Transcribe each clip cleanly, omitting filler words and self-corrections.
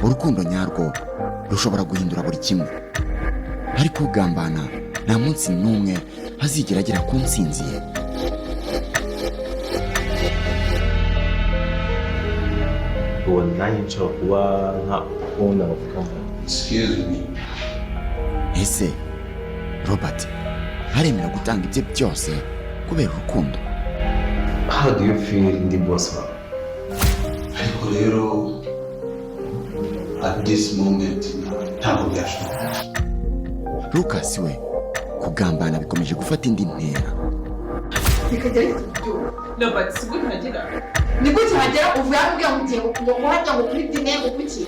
Urukundo nyarwo rushobora guhindura buri kimwe, ariko ugambana nta munsi n'umwe azigera agera ku ntsinzi ye. Ubona nanjye nshobora kuba nka owner of company. Excuse me. Ese Robert aremera gutanga ibye byose kubera urukundo? How do you feel ndi boss wawe? Ariko rero at this moment ntabwo byashoboka. Lucas we kugambana bikomeje gufata indi ntera. Bikajya bihita byuma. Robert, sibwo ntihagera. Ni gute uhagera uvuye aho ubwira ngo ugiye ngo hajya ngo kuri dine ngo kuki?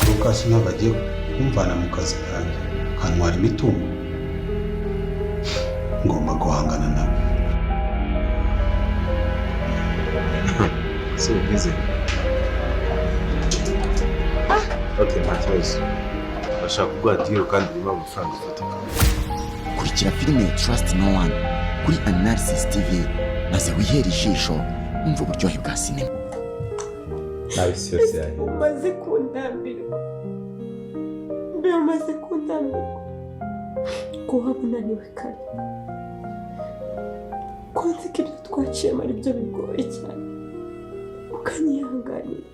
Lucas ntabwo agiye kumvana mu kazi kanjye kantwara imitungo, ngomba guhangana nawe. So busy. Okay, nta kibazo. Bashaka kuguha deal kandi irimo amafaranga afatika. Kurikira filime Trust No One kuri Analysis TV maze wihere ijisho wumve uburyohe bwa sinema. Nawe isi yose yahinduka. Umaze kundambirwa mbe, umaze kundambirwa ko waba unaniwe kare, ko nzi ko ibyo twaciyemo ari byo bigoye cyane, ukanyihanganira.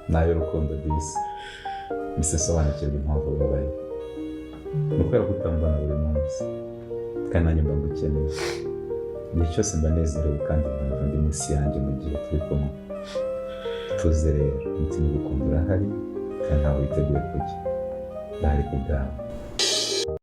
Nayo urukundo disi mise sobanukirwa impamvu ubabaye, ni ukubera ko utambana buri munsi kandi nanjye mba ngukeneye igihe cyose. Mba nezerewe kandi mba ndi munsi yanjye mu gihe turi kumwe. Tuze rero, umutima ugukunda urahari kandi ntawe witeguye kujya, ndahari ku bwawe.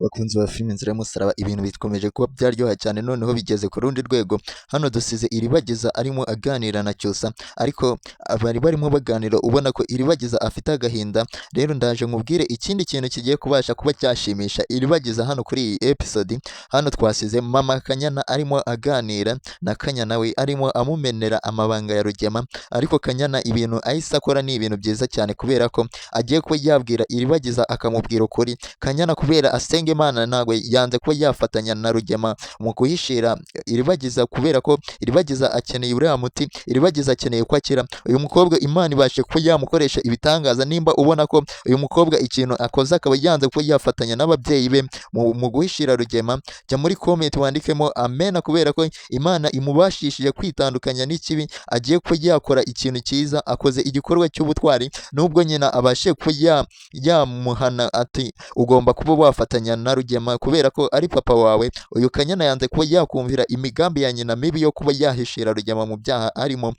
Bakunzi ba filime Inzira y'Umusaraba, ibintu bikomeje kuba byaryoha cyane, noneho bigeze ku rundi rwego. Hano dusize Iribagiza arimo aganira na Cyusa, ariko bari barimo baganira ubona ko Iribagiza afite agahinda. Rero ndaje nkubwire ikindi kintu kigiye kubasha kuba cyashimisha Iribagiza hano kuri iyi episode. Hano twasize mama Kanyana arimo aganira na Kanyana we, arimo amumenera amabanga ya Rugema. Ariko Kanyana ibintu ahise akora ni ibintu byiza cyane, kubera ko agiye kuba yabwira Iribagiza akamubwira ukuri. Kanyana kubera asenga Imana ntabwo yanze kuba yafatanya na Rugema mu guhishira Iribagiza, kubera ko Iribagiza akeneye uriya muti, Iribagiza akeneye ko akira. Uyu mukobwa Imana ibashe kuba yamukoresha ibitangaza. Nimba ubona ko uyu mukobwa ikintu akoze akaba yanze kuba yafatanya n'ababyeyi be mu guhishira Rugema, jya muri comment wandikemo amena, kubera ko Imana imubashishije kwitandukanya n'ikibi, agiye kuba yakora ikintu cyiza, akoze igikorwa cy'ubutwari. Nubwo nyina abashe kuba yamuhana ati ugomba kuba wafatanya na Rugema kubera ko ari papa wawe, uyu Kanyana yanze kuba yakumvira imigambi ya nyina mibi yo kuba yahishira Rugema mu byaha arimo.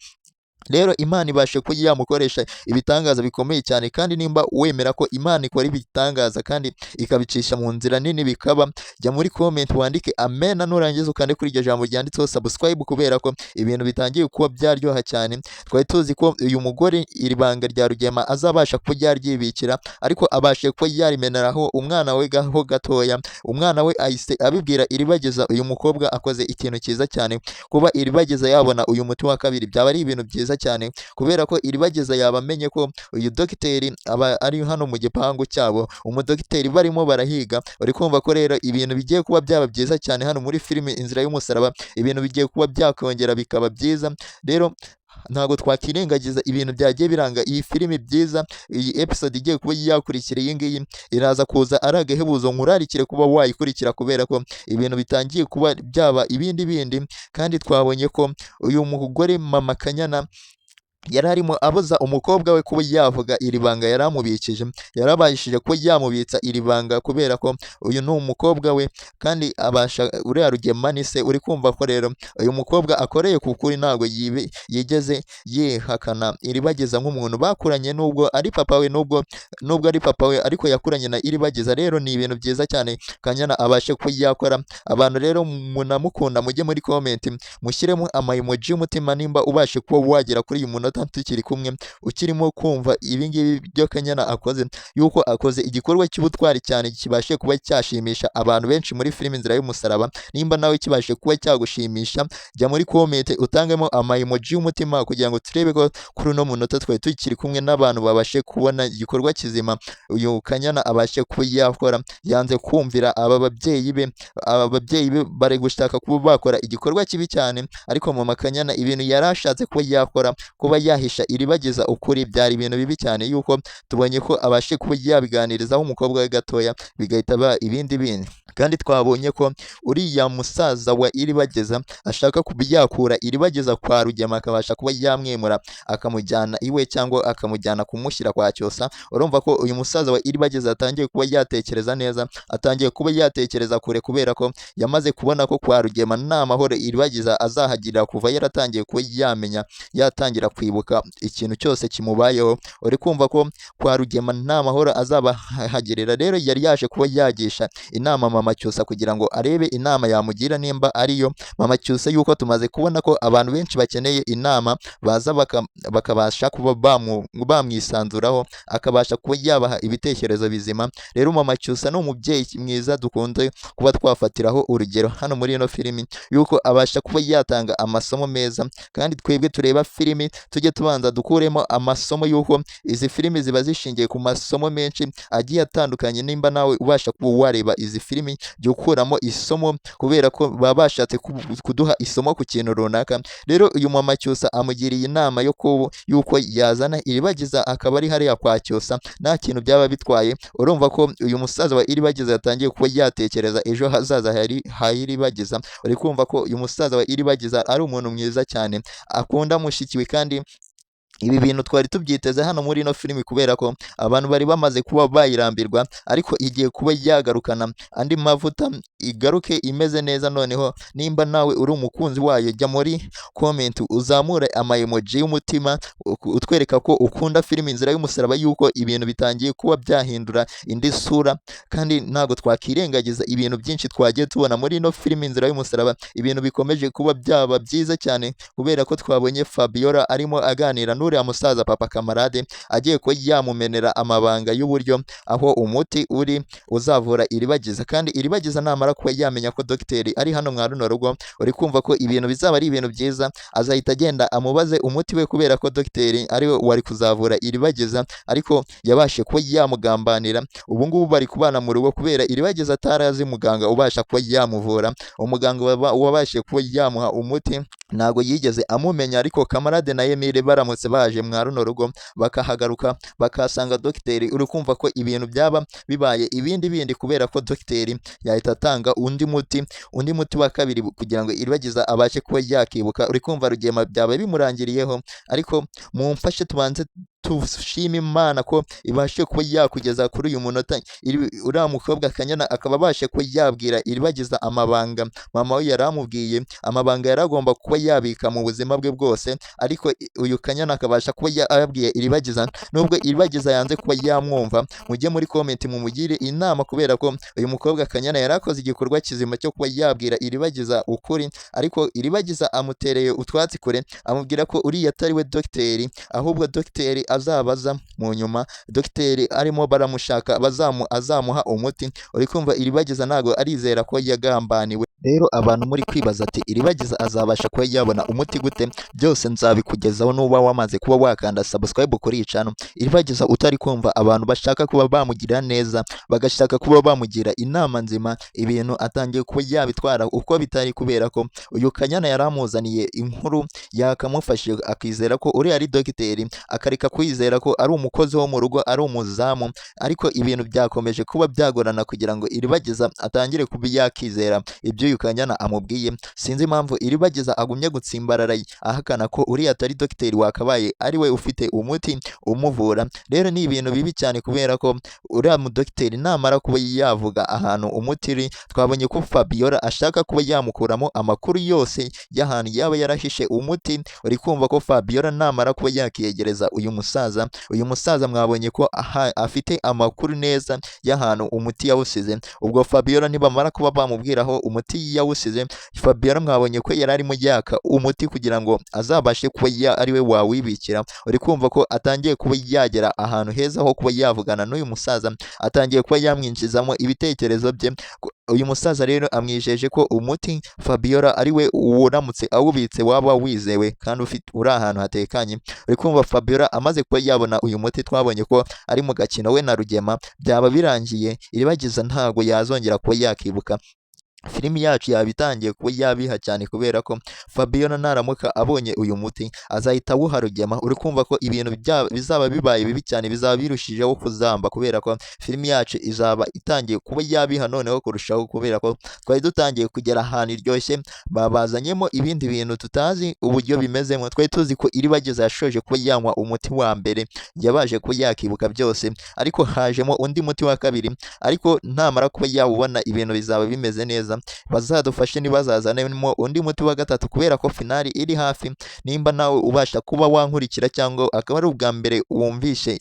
Rero Imana ibashe kuba yamukoresha ibitangaza bikomeye cyane. Kandi nimba wemera ko Imana ikora ibitangaza kandi ikabicisha mu nzira nini bikaba, jya muri comment wandike amena, nurangiza ukande kuri iryo jambo ryanditseho subscribe, kubera ko ibintu bitangiye kuba byaryoha cyane. Twari tuzi ko uyu mugore iri banga rya Rugema azabasha kuba yaryibikira, ariko abashe kuba yarimeneraho umwana we gaho gatoya. Umwana we ahise abibwira Iribagiza. Uyu mukobwa akoze ikintu cyiza cyane. Kuba Iribagiza yabona uyu muti wa kabiri byaba ari ibintu byiza cyane, kubera ko Iribagiza yaba amenye ko uyu dogiteri aba ari hano mu gipangu cyabo, umudogiteri barimo barahiga. Uri kumva ko rero ibintu bigiye kuba byaba byiza cyane hano muri filime Inzira y'Umusaraba, ibintu bigiye kuba byakongera bikaba byiza. Rero ntabwo twakirengagiza ibintu byagiye biranga iyi filimi byiza. Iyi episode igiye kuba yakurikira iyi ngiyi iraza kuza ari agahebuzo, nkurarikire kuba wayikurikira, kubera ko ibintu bitangiye kuba byaba ibindi bindi. Kandi twabonye ko uyu mugore mama Kanyana yari arimo abuza umukobwa we kuba yavuga iri banga yari amubikije. Yarabashije kuba yamubitsa iri banga kubera ko uyu ni umukobwa we kandi abasha uriya Rugema ni se. Uri kumva ko rero uyu mukobwa akoreye ku kuri, ntabwo yigeze yihakana Iribagiza nk'umuntu bakuranye, nubwo ari papa we, nubwo ari papa we ariko yakuranye na Iribagiza. Rero ni ibintu byiza cyane Kanyana abashe kuba yakora. Abantu rero munamukunda mujye muri comment mushyiremo ama emoji y'umutima nimba ubashe kuba wagera kuri uyu munota. munota tukiri kumwe, ukirimo kumva ibi ngibi byo Kanyana akoze, yuko akoze igikorwa cy'ubutwari cyane kibashe kuba cyashimisha abantu benshi muri filime Inzira y'Umusaraba. Nimba nawe kibashe kuba cyagushimisha, jya muri comment utangemo ama emoji y'umutima kugira ngo turebe ko kuri uno munota twari tukiri kumwe n'abantu babashe kubona igikorwa kizima uyu Kanyana abashe kuba yakora. Yanze kumvira aba babyeyi be, aba babyeyi be bari gushaka kuba bakora igikorwa kibi cyane, ariko mama Kanyana ibintu yari ashatse kuba yakora, kuba yahisha Iribagiza ukuri, byari ibintu bibi cyane, yuko tubonye ko abashe kuba yabiganirizaho umukobwa we gatoya bigahita ba ibindi bindi. Kandi twabonye ko uriya musaza wa Iribagiza ashaka kuba yakura Iribagiza kwa Rugema, akabasha kuba yamwimura akamujyana iwe cyangwa akamujyana kumushyira kwa Cyosa. Urumva ko uyu musaza wa Iribagiza atangiye kuba yatekereza neza, atangiye kuba yatekereza kure, kubera ko yamaze kubona ko kwa Rugema nta mahoro Iribagiza azahagirira kuva yaratangiye kuba yamenya, yatangira kwibuka ikintu cyose kimubayeho. Uri kumva ko kwa Rugema nta mahoro azabahagirira. Rero yari yaje kuba yagisha inama mama Cyusa kugira ngo arebe inama yamugira nimba ariyo mama Cyusa, yuko tumaze kubona ko abantu benshi bakeneye inama baza bakabasha kuba bamwisanzuraho, akabasha kuba yabaha ibitekerezo bizima. Rero mama Cyusa ni umubyeyi mwiza dukunze kuba twafatiraho urugero hano muri ino filimi, yuko abasha kuba yatanga amasomo meza. Kandi twebwe tureba filimi tujye tubanza dukuremo amasomo, yuko izi filimi ziba zishingiye ku masomo menshi agiye atandukanye. Nimba nawe ubasha kuba wareba izi filimi, jya ukuramo isomo, kubera ko baba bashatse kuduha isomo ku kintu runaka. Rero uyu mama Cyusa amugiriye inama yo yuko yazana Iribagiza akaba ari hariya kwa Cyusa, nta kintu byaba bitwaye. Urumva ko uyu musaza wa Iribagiza yatangiye kuba yatekereza ejo hazaza ha Iribagiza. Uri kumva ko uyu musaza wa Iribagiza ari umuntu mwiza cyane, akunda mushiki we, kandi ibi bintu twari tubyiteze hano muri ino filimi, kubera ko abantu bari bamaze kuba bayirambirwa, ariko igiye kuba yagarukana andi mavuta, igaruke imeze neza. Noneho nimba nawe uri umukunzi wayo, jya muri comment uzamure ama emoji y'umutima utwereka ko ukunda filimi Inzira y'Umusaraba, yuko ibintu bitangiye kuba byahindura indi sura. Kandi ntabwo twakirengagiza ibintu byinshi twagiye tubona muri ino filimi Inzira y'Umusaraba, ibintu bikomeje kuba byaba byiza cyane, kubera ko twabonye Fabiola arimo aganira n'uriya musaza Papa Kamarade, agiye kuba yamumenera amabanga y'uburyo aho umuti uri uzavura Iribagiza. Kandi Iribagiza namara kuba yamenya ko dogiteri ari hano mwa runo rugo, uri kumva ko ibintu bizaba ari ibintu byiza, azahita agenda amubaze umuti we, kubera ko dogiteri ari we wari kuzavura Iribagiza, ariko yabashe kuba yamugambanira. Ubu ngubu bari kubana mu rugo kubera Iribagiza atarazi muganga ubasha kuba yamuvura. Umuganga wabashije kuba yamuha umuti ntabwo yigeze amumenya, ariko Kamarade na Emile baramutse baje mwa runo rugo bakahagaruka bakahasanga dogiteri, uri kumva ko ibintu byaba bibaye ibindi bindi, kubera ko dogiteri yahita atanga undi muti wa kabiri kugira ngo Iribagiza abashe kuba yakibuka. Uri kumva Rugema byaba bimurangiriyeho, ariko mumfashe tubanze tushime Imana ko ibashe kuba yakugeza kuri uyu munota. Uriya mukobwa Kanyana akaba abashe kuba yabwira Iribagiza amabanga mama we yari amubwiye, amabanga yari agomba kuba yabika mu buzima bwe bwose, ariko uyu Kanyana akabasha kuba yabwiye Iribagiza, nubwo Iribagiza yanze kuba yamwumva. Mujye muri comment mumugire inama, kubera ko uyu mukobwa Kanyana yari akoze igikorwa kizima cyo kuba yabwira Iribagiza ukuri, ariko Iribagiza amutereye utwatsi kure, amubwira ko uriya atari we dogiteri, ahubwo dogiteri azabaza mu nyuma, dogiteri arimo baramushaka azamuha umuti. Uri kumva Iribagiza ntago arizera ko yagambaniwe. Rero abantu muri kwibaza ati Iribagiza azabasha kuba yabona umuti gute? Byose nzabikugezaho nuba wamaze kuba wakanda subscribe kuri iyi channel. Iribagiza utari kumva abantu bashaka kuba bamugira neza, bagashaka kuba bamugira inama nzima, ibintu atangiye kuba yabitwara uko bitari, kubera ko uyu Kanyana yaramuzaniye inkuru yakamufashije akizera ko uriya ari dogiteri, akareka kwizera ko ari umukozi wo mu rugo, ari umuzamu. Ariko ibintu byakomeje kuba byagorana kugira ngo Iribagiza atangire kuba yakizera ibyo uyu Kanyana amubwiye. Sinzi impamvu Iribagiza agumye gutsimbarara ahakana ko uriya atari dogiteri wakabaye ari we ufite umuti umuvura. Rero ni ibintu bibi cyane, kubera ko uriya mudogiteri namara kuba yavuga ahantu umuti uri, twabonye ko Fabiola ashaka kuba yamukuramo amakuru yose y'ahantu yaba yarahishe umuti. Uri kumva ko Fabiola namara kuba yakiyegereza uyu musaza, mwabonye ko afite amakuru neza y'ahantu umuti yawusize. Ubwo Fabiola nibamara kuba bamubwiraho umuti umuti yawusize. Fabiola mwabonye ko yari arimo yaka umuti kugira ngo azabashe kuba ari we wawibikira. Uri kumva ko atangiye kuba yagera ahantu heza ho kuba yavugana n'uyu musaza, atangiye kuba yamwinjizamo ibitekerezo bye. Uyu musaza rero amwijeje ko umuti Fabiola ari we uramutse awubitse waba wizewe kandi ufite uri ahantu hatekanye. Uri kumva Fabiola amaze kuba yabona uyu muti, twabonye ko ari mu gakino we na Rugema, byaba birangiye. Iribagiza ntago yazongera kuba yakibuka. Filimi yacu yaba itangiye kuba yabiha cyane kubera ko Fabiola naramuka abonye uyu muti azahita awuha Rugema. Uri kumva ko ibintu bizaba bibaye bibi cyane, bizaba birushijeho kuzamba kubera ko filimi yacu izaba itangiye kuba yabiha noneho kurushaho, kubera ko twari dutangiye kugera ahantu iryoshye, babazanyemo ibindi bintu tutazi uburyo bimezemo. Twari tuzi ko Iribagiza yashoje kuba yanywa umuti wa mbere, yabaje kuba yakibuka byose, ariko hajemo undi muti wa kabiri, ariko namara kuba yawubona ibintu bizaba bimeze neza. Bazadufashe ntibazazanemo undi muti wa gatatu kubera ko finali iri hafi. Nimba nawe ubasha kuba wankurikira cyangwa akaba ari ubwa mbere wumvishe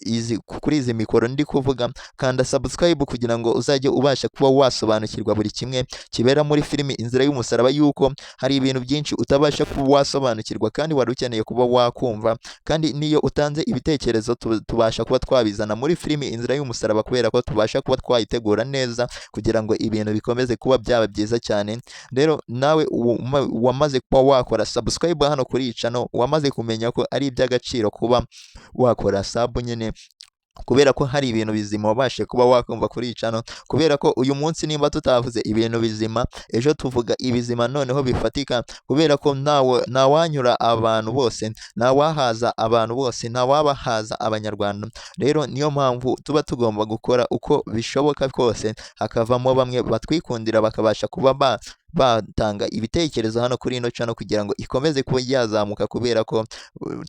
izi kuri izi mikoro ndi kuvuga, kanda subscribe kugira ngo uzajye ubasha kuba wasobanukirwa buri kimwe kibera muri filimi Inzira y'Umusaraba, yuko hari ibintu byinshi utabasha kuba wasobanukirwa kandi wari ukeneye kuba wakumva. Kandi niyo utanze ibitekerezo tubasha kuba twabizana muri filimi Inzira y'Umusaraba kubera ko tubasha kuba twayitegura neza kugira ngo ibintu bikomeze kuba byaba byiza cyane. Rero nawe wamaze kuba wakora subscribe hano kuri iyi channel, wamaze kumenya ko ari iby'agaciro kuba wakora sub nyine, kubera ko hari ibintu bizima wabashe kuba wakumva kuri iyi channel. Kubera ko uyu munsi nimba tutavuze ibintu bizima, ejo tuvuga ibizima noneho bifatika, kubera ko ntawanyura abantu bose, ntawahaza abantu bose, ntawabahaza Abanyarwanda. Rero niyo mpamvu tuba tugomba gukora uko bishoboka kose hakavamo bamwe batwikundira bakabasha kuba batanga ibitekerezo hano kuri ino channel kugira ngo ikomeze kuba yazamuka, kubera ko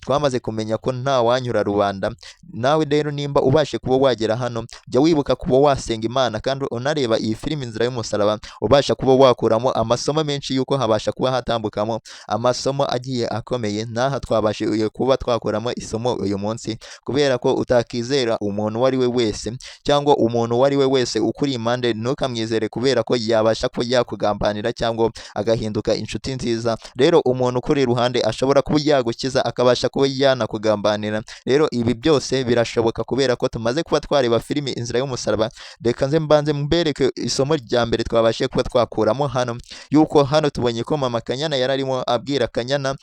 twamaze kumenya ko nta wanyura rubanda. Nawe rero nimba ubashe kuba wagera hano, jya wibuka kuba wasenga Imana kandi unareba iyi filimi Inzira y'Umusaraba, ubasha kuba wakuramo amasomo menshi y'uko habasha kuba hatambukamo amasomo agiye akomeye. N'aha twabashije kuba twakuramo isomo uyu munsi, kubera ko utakizera umuntu uwo ari we wese, cyangwa umuntu uwo ari we wese ukuri impande ntukamwizere, kubera ko yabasha kuba yakugambanira cyangwa agahinduka inshuti nziza. Rero umuntu ukuri iruhande ashobora kuba yagukiza akabasha kuba yanakugambanira. Rero ibi byose birashoboka kubera ko tumaze kuba twareba filimi Inzira y'Umusaraba. Reka nze mbanze mbereke isomo rya mbere twabashije kuba twakuramo hano, yuko hano tubonye ko mama Kanyana yari arimo abwira Kanyana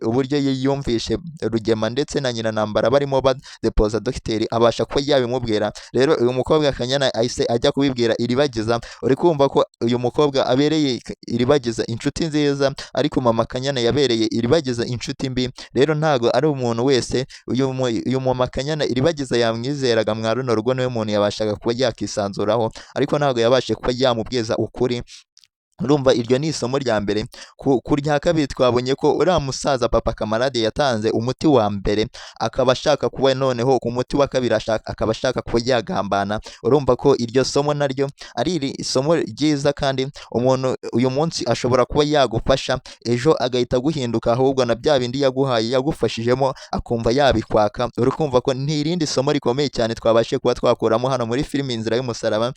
uburyo yiyumvishe Rugema ndetse na nyina Ntambara barimo badepoza dogiteri, abasha kuba yabimubwira. Rero uyu mukobwa Kanyana ahise ajya kubibwira Iribagiza. Uri kumva ko uyu mukobwa abereye Iribagiza inshuti nziza, ariko mama Kanyana yabereye Iribagiza inshuti mbi. Rero ntago ari umuntu wese, uyu mama Kanyana Iribagiza yamwizeraga mwa runo rugo, niwe muntu yabashaga kuba yakisanzuraho, ariko ntago yabashe kuba yamubwiza ukuri. Urumva iryo ni isomo rya mbere. Ku rya kabiri twabonye ko uriya musaza papa Kamarade yatanze umuti wa mbere, akaba ashaka kuba noneho ku muti wa kabiri akaba ashaka kuba yagambana. Urumva ko iryo somo naryo ari isomo ryiza, kandi umuntu uyu munsi ashobora kuba yagufasha, ejo agahita aguhinduka, ahubwo na bya bindi yaguhaye yagufashijemo akumva yabikwaka. Uri kumva ko ni irindi somo rikomeye cyane twabashije kuba twakuramo hano muri filimi Inzira y'Umusaraba.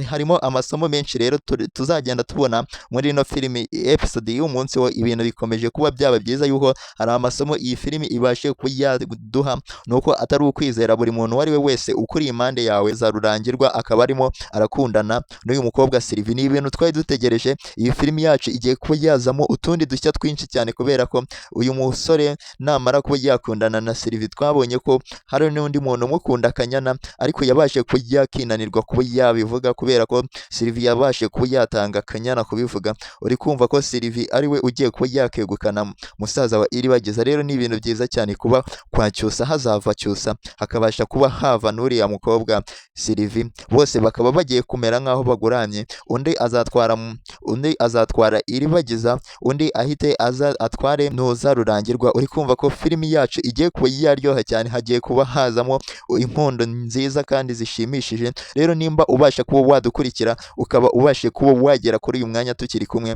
Harimo amasomo menshi rero tuzagenda tubona muri ino filimi episode y'umunsi wo. Ibintu bikomeje kuba byaba byiza yuko hari amasomo iyi filimi ibashe kuyaduha, nuko atari ukwizera buri muntu uwo ari we wese ukuri impande yawe. Za Rurangirwa akaba arimo arakundana n'uyu mukobwa Sylvie, ni ibintu twari dutegereje. Iyi filimi yacu igiye kuba yazamo utundi dushya twinshi cyane, kubera ko uyu musore namara kuba yakundana na Sylvie, twabonye ko hari n'undi muntu umukunda Kanyana, ariko yabashe kuba yakinanirwa kuba yabivuga, kubera ko Sylvie yabashe kuba yatanga Kanyana kubivuga. Uri kumva ko Sylvie ari we ugiye kuba yakegukana musaza wa Iribagiza. Rero ni ibintu byiza cyane kuba kwa Cyusa hazava Cyusa, hakabasha kuba hava n'uriya mukobwa Sylvie, bose bakaba bagiye kumera nk'aho baguramye. Undi azatwara Iribagiza, undi ahite aza atware Ntuza Rurangirwa. Uri kumva ko filimi yacu igiye kuba yaryoha cyane, hagiye kuba hazamo inkundo nziza kandi zishimishije. Rero nimba ubasha kuba wadukurikira ukaba ubashe kuba wagera kuri uyu mwanya tukiri kumwe,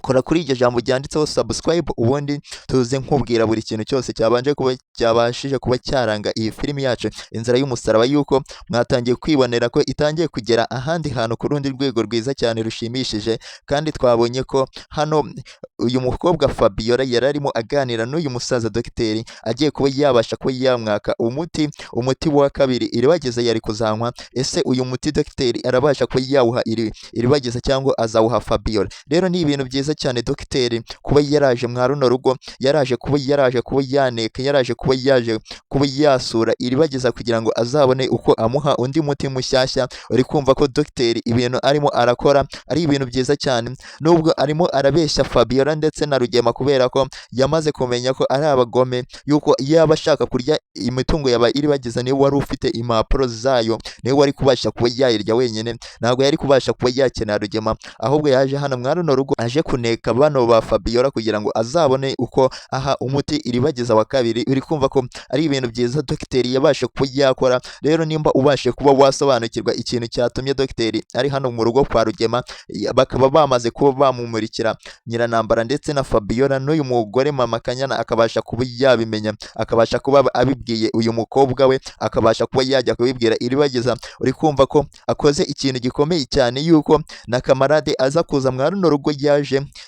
Kora kuri iryo jambo ryanditseho subscribe, ubundi tuze nkubwira buri kintu cyose cyabanje kuba cyabashije kuba cyaranga iyi filimi yacu Inzira y'Umusaraba, yuko mwatangiye kwibonera ko itangiye kugera ahandi hantu ku rundi rwego rwiza cyane rushimishije. Kandi twabonye ko hano uyu mukobwa Fabiola yari arimo aganira n'uyu musaza dogiteri, agiye kuba yabasha kuba yamwaka umuti wa kabiri Iribagiza yari kuzanywa. Ese uyu muti dogiteri arabasha kuba yawuha Iribagiza cyangwa azawuha Fabiola? Rero ni ibintu byiza cyane dogiteri kuba yaraje mwa runo rugo, yaraje kuba yaneka, yaraje kuba yaje kuba yasura Iribagiza kugira ngo azabone uko amuha undi muti mushyashya. Uri kumva ko dogiteri ibintu arimo arakora ari ibintu byiza cyane, nubwo arimo arabeshya Fabiola ndetse na Rugema, kubera ko yamaze kumenya ko ari abagome, yuko yaba ashaka kurya imitungo yaba Iribagiza niwe wari ufite impapuro zayo, niwe wari kubasha kuba yayirya wenyine, ntabwo yari kubasha kuba yakenera Rugema. Ahubwo yaje hano mwa runo rugo aje kuneka bano ba Fabiola kugira ngo azabone uko aha umuti Iribagiza wa kabiri. Uri kumva ko ari ibintu byiza dogiteri yabashe kuba yakora. Rero nimba ubashe kuba wasobanukirwa ikintu cyatumye dogiteri ari hano mu rugo kwa Rugema, bakaba bamaze kuba bamumurikira Nyiranambara ndetse na Fabiola n'uyu mugore mama Kanyana, akabasha kuba yabimenya, akabasha kuba abibwiye uyu mukobwa we, akabasha kuba yajya kubibwira Iribagiza, uri kumva ko akoze ikintu gikomeye cyane, yuko na Kamarade aza kuza mwa runo rugo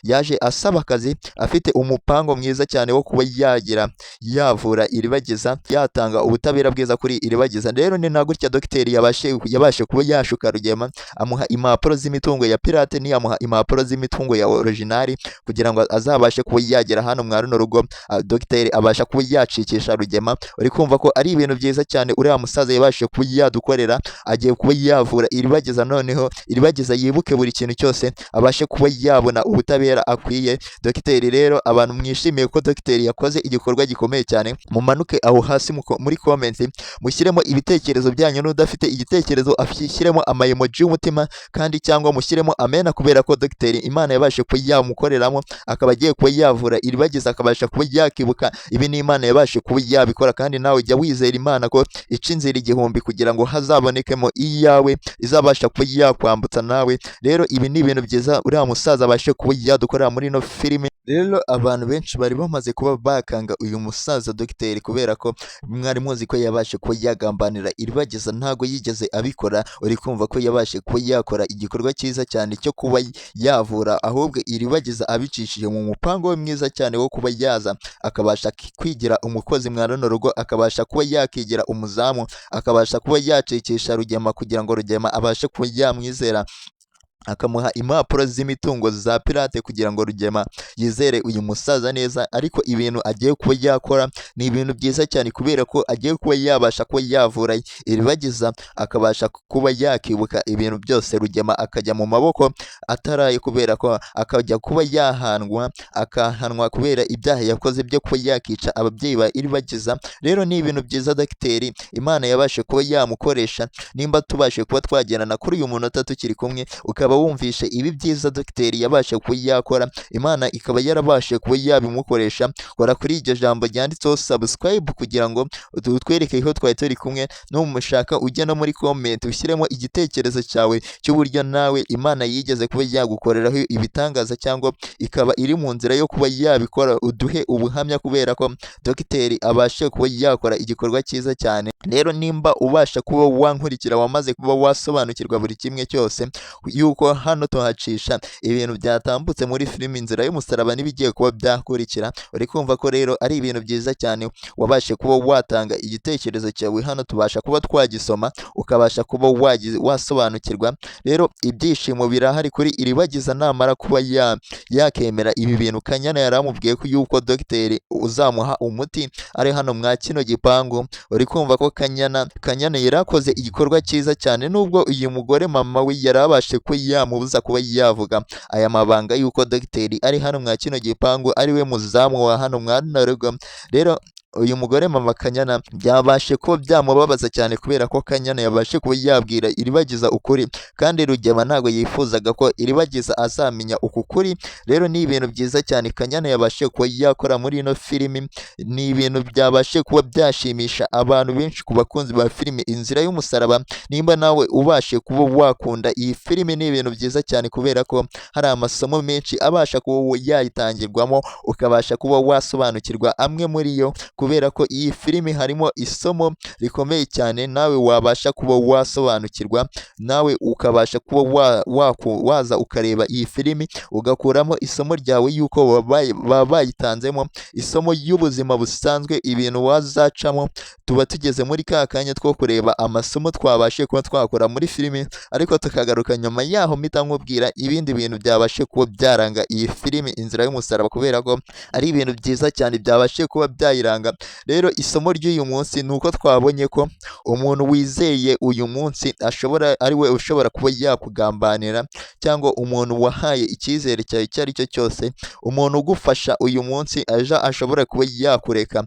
yaje asaba akazi, afite umupango mwiza cyane wo kuba yagira yavura Iribagiza, yatanga ubutabera bwiza kuri Iribagiza. Rero ni na gutya dogiteri yabashe kuba yashuka Rugema, amuha impapuro z'imitungo ya pirate, ntiyamuha impapuro z'imitungo ya original, kugira ngo azabashe kuba yagera hano mwa runo rugo, dogiteri abasha kuba yacikisha Rugema. Uri kumva ko ari ibintu byiza cyane uriya musaza yabashije kuba yadukorera. Agiye kuba yavura Iribagiza, noneho Iribagiza yibuke buri kintu cyose, abashe kuba yabona ubutabera akwiye. Dogiteri rero, abantu mwishimiye ko dogiteri yakoze igikorwa gikomeye cyane, mumanuke aho hasi muri comment mushyiremo ibitekerezo byanyu. N'udafite igitekerezo ashyiremo ama emoji y'umutima kandi cyangwa mushyiremo amena, kubera ko dogiteri Imana yabashe kuba yamukoreramo, akaba agiye kuba yavura Iribagiza, akabasha kuba yakibuka. Ibi ni Imana yabashe kuba yabikora. Kandi nawe jya wizera Imana ko ica inzira igihumbi kugira ngo hazabonekemo iyawe izabasha kuba yakwambutsa nawe. Rero ibi ni ibintu byiza uriya musaza abashe kuba yadukorera muri ino filime. Rero abantu benshi bari bamaze kuba bakanga uyu musaza dogiteri, kubera ko mwari muzi ko yabashe kuba yagambanira Iribagiza, ntago yigeze abikora. Uri kumva ko yabashe kuba yakora igikorwa cyiza cyane cyo kuba yavura ahubwo Iribagiza, abicishije mu mupango we mwiza cyane wo kuba yaza akabasha kwigira umukozi mwa runo rugo, akabasha kuba yakigira umuzamu, akabasha kuba yacikisha Rugema kugira ngo Rugema abashe kuba yamwizera, akamuha impapuro z'imitungo za pirate kugira ngo Rugema yizere uyu musaza neza. Ariko ibintu agiye kuba yakora ni ibintu byiza cyane, kubera ko agiye kuba yabasha kuba yavura Iribagiza, akabasha kuba yakibuka ibintu byose, Rugema akajya mu maboko ataraye, kubera ko akajya kuba yahanwa, akahanwa kubera ibyaha yakoze byo kuba yakica ababyeyi ba Iribagiza. Rero ni ibintu byiza dogiteri Imana yabashe kuba yamukoresha. Nimba tubashe kuba twagendana kuri uyu munota tukiri kumwe, ukaba wumvishe ibi byiza dogiteri yabashe kuba yakora, Imana ikaba yarabashe kuba yabimukoresha, kora kuri iryo jambo ryanditseho subscribe kugira ngo utwereke ko twari turi kumwe. Numushaka ujye no muri comment ushyiremo igitekerezo cyawe cy'uburyo nawe Imana yigeze kuba yagukoreraho ibitangaza cyangwa ikaba iri mu nzira yo kuba yabikora, uduhe ubuhamya, kubera ko dogiteri abashe kuba yakora igikorwa cyiza cyane. Rero nimba ubasha kuba wankurikira, wamaze kuba wasobanukirwa buri kimwe cyose, yuko hano tuhacisha ibintu byatambutse muri filimi Inzira y'Umusaraba n'ibigiye kuba byakurikira, uri kumva ko rero ari ibintu byiza cyane. Wabashe kuba watanga igitekerezo cyawe hano, tubasha kuba twagisoma, ukabasha kuba wasobanukirwa. Rero ibyishimo birahari kuri Iribagiza namara kuba yakemera ibi bintu. Kanyana yari amubwiye ko yuko dogiteri uzamuha umuti ari hano mwa kino gipangu. Uri kumva ko Kanyana yari akoze igikorwa cyiza cyane, nubwo uyu mugore mama we yari abashe kuba yamubuza kuba yavuga aya mabanga yuko dogiteri ari hano mwa kino gipangu, ari we muzamu wa hano mwa runo rugo. Rero Uyu mugore mama Kanyana byabashe kuba byamubabaza cyane kubera ko Kanyana yabashe kuba yabwira Iribagiza ukuri, kandi Rugema ntabwo yifuzaga ko Iribagiza azamenya uku kuri. Rero ni ibintu byiza cyane Kanyana yabashe kuba yakora muri ino filimi, ni ibintu byabashe kuba byashimisha abantu benshi ku bakunzi ba filimi Inzira y'Umusaraba. Nimba nawe ubashe kuba wakunda iyi filimi, ni ibintu byiza cyane kubera ko hari amasomo menshi abasha kuba yayitangirwamo, ukabasha kuba wasobanukirwa amwe muri yo, kubera ko iyi filimi harimo isomo rikomeye cyane nawe wabasha kuba wasobanukirwa, nawe ukabasha kuba waza ukareba iyi filimi ugakuramo isomo ryawe y'uko baba bayitanzemo isomo y'ubuzima busanzwe, ibintu wazacamo. Tuba tugeze muri ka kanya two kureba amasomo twabashe kuba twakora muri filimi, ariko tukagaruka nyuma yaho mpita nkubwira ibindi bintu byabashe kuba byaranga iyi filimi Inzira y'Umusaraba, kubera ko ari ibintu byiza cyane byabashe kuba byayiranga. Rero isomo ry'uyu munsi ni uko twabonye ko umuntu wizeye uyu munsi ashobora ari we ushobora kuba yakugambanira, cyangwa umuntu wahaye icyizere cyawe icyo ari cyo cyose, umuntu ugufasha uyu munsi ejo ashobora kuba yakureka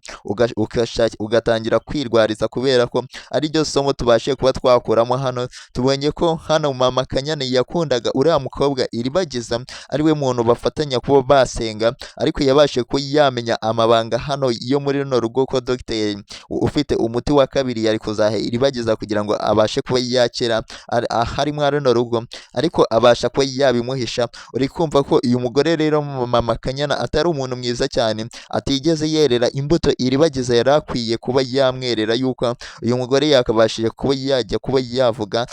ugatangira kwirwariza, kubera ko ari ryo somo tubashe kuba twakuramo hano. Tubonye ko hano mama Kanyana yakundaga uriya mukobwa Iribagiza, ari we muntu bafatanya kuba basenga, ariko yabashe kuba yamenya amabanga hano yo muri runo rugo ko dogiteri ufite umuti wa kabiri yari kuzaha Iribagiza kugira ngo abashe kuba yakira harimo runo rugo, ariko abasha kuba yabimuhisha. Uri kumva ko uyu mugore rero mama Kanyana atari umuntu mwiza cyane, atigeze yerera imbuto Iribagiza yari akwiye kuba yamwerera, yuko uyu mugore yakabashije kuba yajya kuba yavuga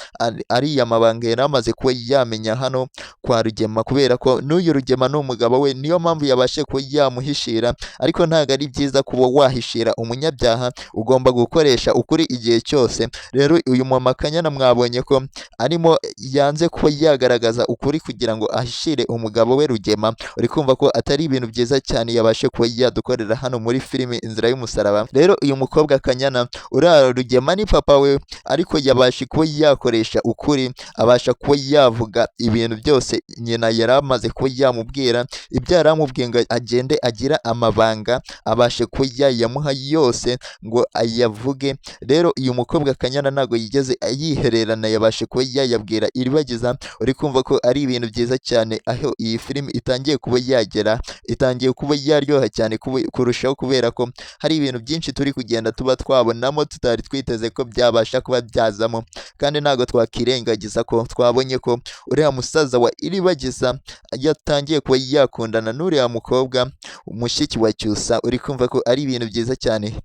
ariya mabanga yari amaze kuba yamenya hano kwa Rugema, kubera ko n'uyu Rugema ni umugabo we, niyo mpamvu yabashe kuba yamuhishira. Ariko ntabwo ari byiza kuba wahishira umunyabyaha, ugomba gukoresha ukuri igihe cyose. Rero uyu mama Kanyana mwabonye ko arimo yanze kuba yagaragaza ukuri kugira ngo ahishire umugabo we Rugema. Uri kumva ko atari ibintu byiza cyane yabashe kuba yadukorera hano muri filimi Inzira y'Umusaraba. Rero uyu mukobwa Kanyana, uriya Rugema ni papa we, ariko yabashe kuba yakoresha ukuri, abasha kuba yavuga ibintu byose nyina yari amaze kuba yamubwira, ibyo yari amubwiye ngo agende agira amabanga abashe kuba yayamuha yose ngo ayavuge. Rero uyu mukobwa Kanyana ntabwo yigeze yihererana, yabashe kuba yayabwira Iribagiza. Uri kumva ko ari ibintu byiza cyane aho iyi filimi itangiye kuba yagera, itangiye kuba yaryoha cyane kurushaho, kubera ko hari ibintu byinshi turi kugenda tuba twabonamo tutari twiteze ko byabasha kuba byazamo. Kandi ntabwo twakirengagiza ko twabonye ko uriya musaza wa Iribagiza yatangiye kuba yakundana n'uriya mukobwa mushiki wa Cyusa. Uri kumva ko ari ibintu byiza cyane.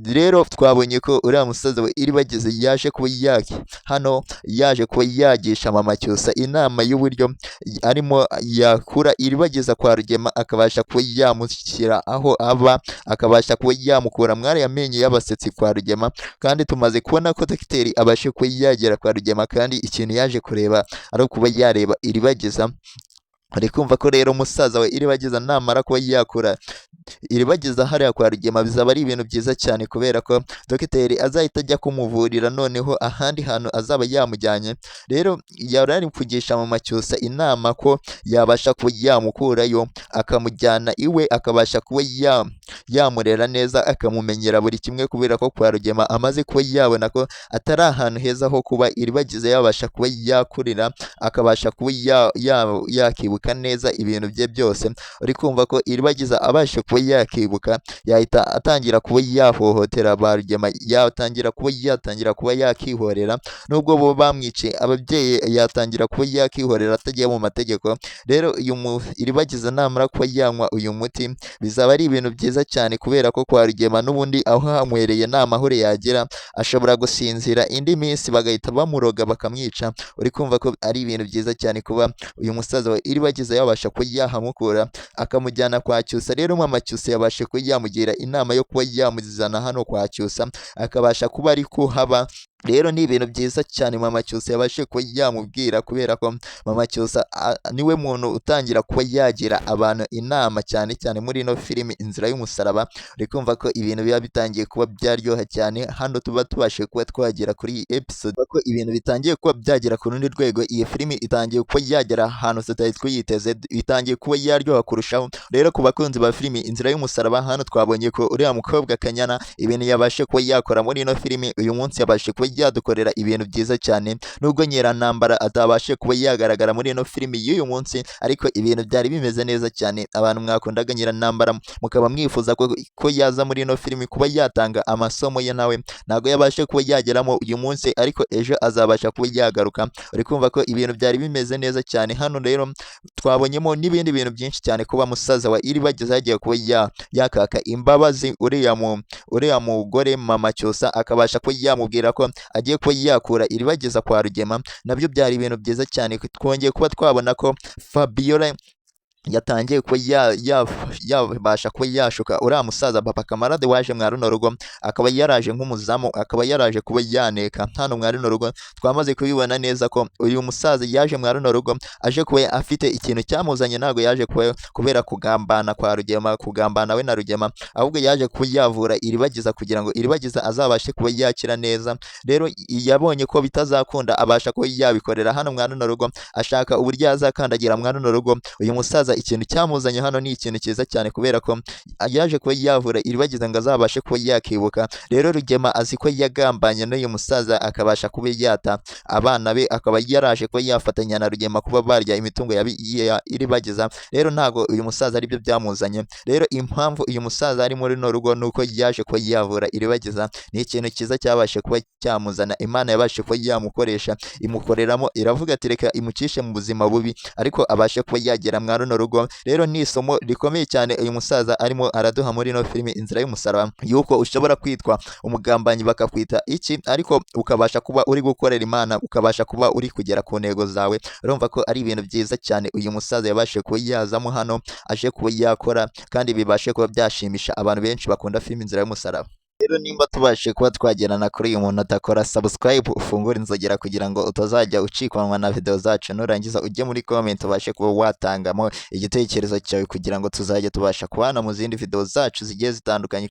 Rero twabonye ko uriya musaza wa Iribagiza yaje kuba hano yaje kuba yagisha mama Cyusa inama y'uburyo arimo yakura Iribagiza kwa Rugema, akabasha kuba yamushyira aho aba, akabasha kuba yamukura mwariya menyo y'abasetsi kwa Rugema. Kandi tumaze kubona ko dogiteri abashe kuba yagera kwa Rugema, kandi ikintu yaje kureba ari ukuba yareba Iribagiza. Ari kumva ko rero musaza we Iribagiza namara kuba yakura Iribagiza hariya kwa Rugema bizaba ari ibintu byiza cyane, kubera ko dogiteri azahita ajya kumuvurira noneho ahandi hantu azaba yamujyanye. Rero yari ari kugisha mama Cyusa inama ko yabasha kuba yamukurayo akamujyana iwe, akabasha kuba yamurera neza, akamumenyera buri kimwe, kubera ko kwa Rugema amaze kuba yabona ko atari ahantu heza ho kuba Iribagiza yabasha kuba yakurira, akabasha kuba yakibuka neza ibintu bye byose. Uri kumva ko Iribagiza abasha kuba yakibuka yahita atangira kuba yahohotera ba Rugema, yatangira kuba yatangira kuba yakihorera, nubwo bo bamwiciye ababyeyi, yatangira kuba yakihorera atagiye mu mategeko. Rero uyu Iribagiza namara kuba yanywa uyu muti bizaba ari ibintu byiza cyane, kubera ko kwa Rugema n'ubundi aho hanywereye nta mahoro yagira, ashobora gusinzira indi minsi bagahita bamuroga bakamwica. Uri kumva ko ari ibintu byiza cyane kuba uyu musaza wa Iribagiza yabasha kuba yahamukura akamujyana kwa Cyusa. Rero mama Cyusa yabashe kuba yamugira inama yo kuba yamuzana hano kwa Cyusa, akabasha kuba ari kuhaba. Rero ni ibintu byiza cyane mama Cyusa yabashije kuba yamubwira, kubera ko mama Cyusa niwe muntu utangira kuba yagira abantu inama cyane cyane muri ino filimi Inzira y'Umusaraba. Uri kumva ko ibintu biba bitangiye kuba byaryoha cyane. Hano tuba tubashije kuba twagera kuri iyi episode ko ibintu bitangiye kuba byagera ku rundi rwego. Iyi filimi itangiye kuba yagera ahantu tutari twiyiteze, itangiye kuba yaryoha kurushaho. Rero ku bakunzi ba filimi Inzira y'Umusaraba, hano twabonye ko uriya mukobwa Kanyana ibintu yabashe kuba yakora muri ino filimi uyu munsi, yabashe kuba yadukorera ibintu byiza cyane. Nubwo Nyirantambara atabashe kuba yagaragara muri ino filimi y'uyu munsi, ariko ibintu byari bimeze neza cyane. Abantu mwakundaga Nyirantambara mukaba mwifuza ko yaza muri ino filimi kuba yatanga amasomo ye, nawe ntabwo yabashe kuba yageramo uyu munsi, ariko ejo azabasha kuba yagaruka. Uri kumva ko ibintu byari bimeze neza cyane. Hano rero twabonyemo n'ibindi bintu byinshi cyane, kuba musaza wa Iribagiza yagiye kuba yakaka imbabazi uriya mugore mama Cyusa, akabasha kuba yamubwira ko agiye kuba yakura Iribagiza kwa Rugema, nabyo byari ibintu byiza cyane. Twongeye kuba twabona ko Fabiola yatangiye kuba yabasha kuba yashuka uriya musaza papa Kamarade waje mwa runo rugo, akaba yaraje nk'umuzamu, akaba yaraje kuba yaneka hano mwa runo rugo. Twamaze kubibona neza ko uyu musaza yaje mwa runo rugo aje kuba afite ikintu cyamuzanye. Ntabwo yaje kuba kubera kugambana kwa Rugema, kugambana we na Rugema, ahubwo yaje kuba yavura Iribagiza kugira ngo Iribagiza azabashe kuba yakira neza. Rero yabonye ko bitazakunda, abasha kuba yabikorera hano mwa runo rugo, ashaka uburyo yazakandagira mwa runo rugo. Uyu musaza ikintu cyamuzanye hano ni ikintu cyiza cyane, kubera ko yaje kuba yavura Iribagiza ngo azabashe kuba yakibuka. Rero Rugema azi ko yagambanye n'uyu musaza, akabasha kuba yata abana be, akaba yaraje kuba yafatanya na Rugema kuba barya imitungo ya Iribagiza. Rero ntabwo uyu musaza aribyo byamuzanye. Rero impamvu uyu musaza ari muri runo rugo ni uko yaje kuba yavura Iribagiza. Ni ikintu cyiza cyabashe kuba cyamuzana. Imana yabashe kuba yamukoresha, imukoreramo, iravuga ati reka imucishe mu buzima bubi, ariko abashe kuba yagera mwa runo rugo. Rero ni isomo rikomeye cyane uyu musaza arimo araduha muri ino filimi Inzira y'Umusaraba, yuko ushobora kwitwa umugambanyi, bakakwita iki, ariko ukabasha kuba uri gukorera Imana, ukabasha kuba uri kugera ku ntego zawe. Urumva ko ari ibintu byiza cyane uyu musaza yabashe kuba yazamo hano aje kuba yakora, kandi bibashe kuba byashimisha abantu benshi bakunda filimi Inzira y'Umusaraba. Rero nimba tubashe kuba twagerana kuri uyu muntu atakora subscribe, ufungure inzogera kugira ngo utazajya ucikanwa na video zacu. Nurangiza ujye muri comment ubashe kuba watangamo igitekerezo cyawe, kugira ngo tuzajye tubasha kubana mu zindi video zacu zigiye zitandukanye.